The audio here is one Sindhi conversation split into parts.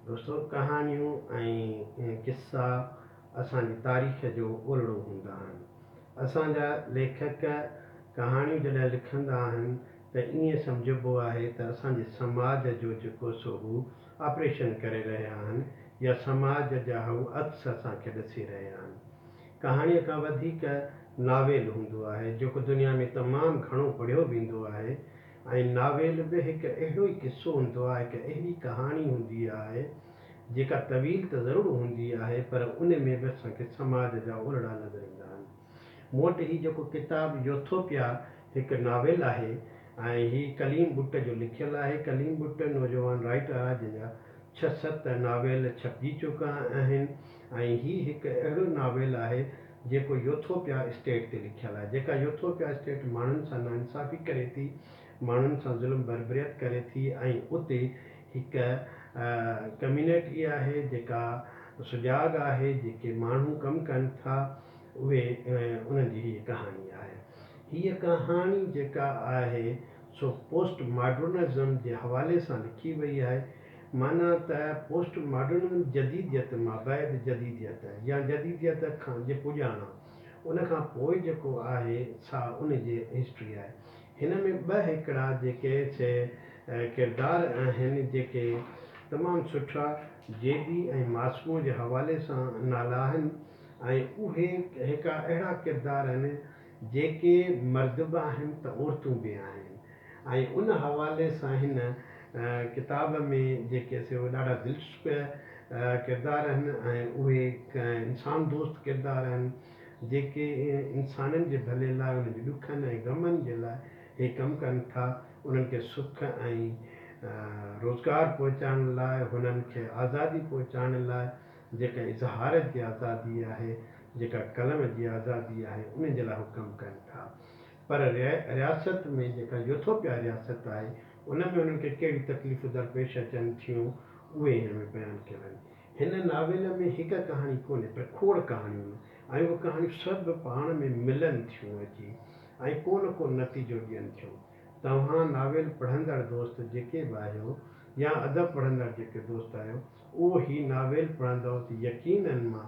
دوستو ڪهاڻيون ۽ قصا اسان جي تاريخ جو اولڙو هوندا آهن. اسان جا ليکڪ ڪهاڻيون جڏهن لکندا آهن ته ائين سمجهبو آهي ته اسان جي سماج جو جيڪو سو هو آپريشن ڪري رهيا آهن يا سماج جا هو عڪس اسان کي ڏسي رهيا آهن. ڪهاڻيء کان وڌيڪ ناول هوندو آهي جيڪو دنيا ۾ تمام گهڻو پڙهيو ويندو آهي ۽ ناول به هڪ اهڙو ئي قصو هوندو آهي، هڪ اهڙي ڪهاڻي هوندي آهي، جيڪا طويل ته ضرور هوندي آهي، پر ان ۾ به اسان کي سماج جا اولڙا نظر ايندا آهن. مون وٽ هي جيڪو ڪتاب يوٿوپيا هڪ ناول آهي ۽ هي ڪليم ٻٽ جو لکيل آهي. ڪليم ٻٽ نوجوان رائيٽر آهي، جنهن جا ڇهه ست ناول ڇپجي چڪا آهن ۽ هي هڪ اهڙو ناول آهي، جيڪو يوٿوپيا اسٽيٽ تي لکيل آهي، جيڪا يوٿوپيا اسٽيٽ ماڻهن سان ناانصافي ڪري ٿي، ماڻهن سان ظلم بربريت ڪري ٿي ۽ اتي هڪ ڪميونٽي آهي جيڪا سجاڳ آهي، جيڪي ماڻهو ڪم ڪن ٿا اهي انهن جي هيء ڪهاڻي آهي. هيء ڪهاڻي جيڪا آهي سو پوسٽ ماڊرنزم جي حوالي سان لکي وئي آهي. معنيٰ ته پوسٽ ماڊرنزم جديديت مابعد جديديت يا جديديت کان جي پڄاڻان ان کان پوء جيڪو آهي سا ان جي هسٽري آهي. هن ۾ ٻه هڪڙا جيڪي سي ڪردار آهن جيڪي تمام سٺا جيڏي ۽ ماسمو جي حوالي سان نالا آهن ۽ اهي هڪ اهڙا ڪردار آهن جيڪي مرد به آهن ته عورتون به آهن ۽ ان حوالي سان هن ڪتاب ۾ جيڪي سي اهي ڏاڍا دلچسپ ڪردار آهن ۽ اهي انسان دوست ڪردار آهن جيڪي انسانن جي ڀلي لاء انهن جي ڏکن ۽ غمن جي لاء هي ڪم ڪن ٿا انهن کي سک ۽ روزگار پهچائڻ لاء هنن کي آزادي پهچائڻ لاء جيڪا اظهار جي آزادي آهي، جيڪا قلم جي آزادي آهي، ان جي لاء هو ڪم ڪن ٿا. پر رياست ۾ جيڪا يوٿوپيا رياست آهي، ان ۾ انهن کي ڪهڙيون تڪليفون درپيش اچن ٿيون، اهي هن ۾ بيان ڪيل آهن. هن ناول ۾ هڪ ڪهاڻي ڪونهي، پر کوڙ ڪهاڻيون آهن ۽ اهي ڪهاڻيون سڀ پاڻ ۾ ملن ٿيون اچي ۽ ڪو نه ڪو نتيجو ڏين ٿيون. توهان ناول پڙهندڙ دوست جيڪي به آهيو يا ادب پڙهندڙ جيڪي دوست آهيو، اهو هي ناول پڙهندؤ ته يقيناً مان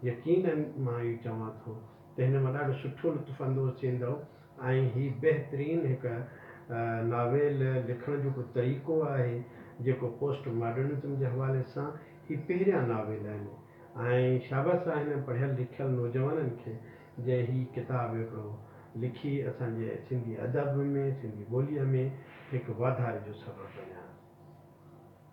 يقيناً مان اهو چوان ٿو ته هن مان ڏاڍو سٺو لطف اندوز ٿيندؤ ۽ هي بهترين هڪ ناول لکڻ جو هڪ طريقو آهي جيڪو پوسٽ ماڊرنزم جي حوالي سان هي پهريان ناول آهن ۽ شابس آهي هن پڙهيل لکيل نوجوانن کي جنهن هي ڪتاب هڪڙو لکي اسان جي سنڌي ادب ۾ سنڌي ٻوليء ۾ هڪ واڌاري جو سبب بڻيا.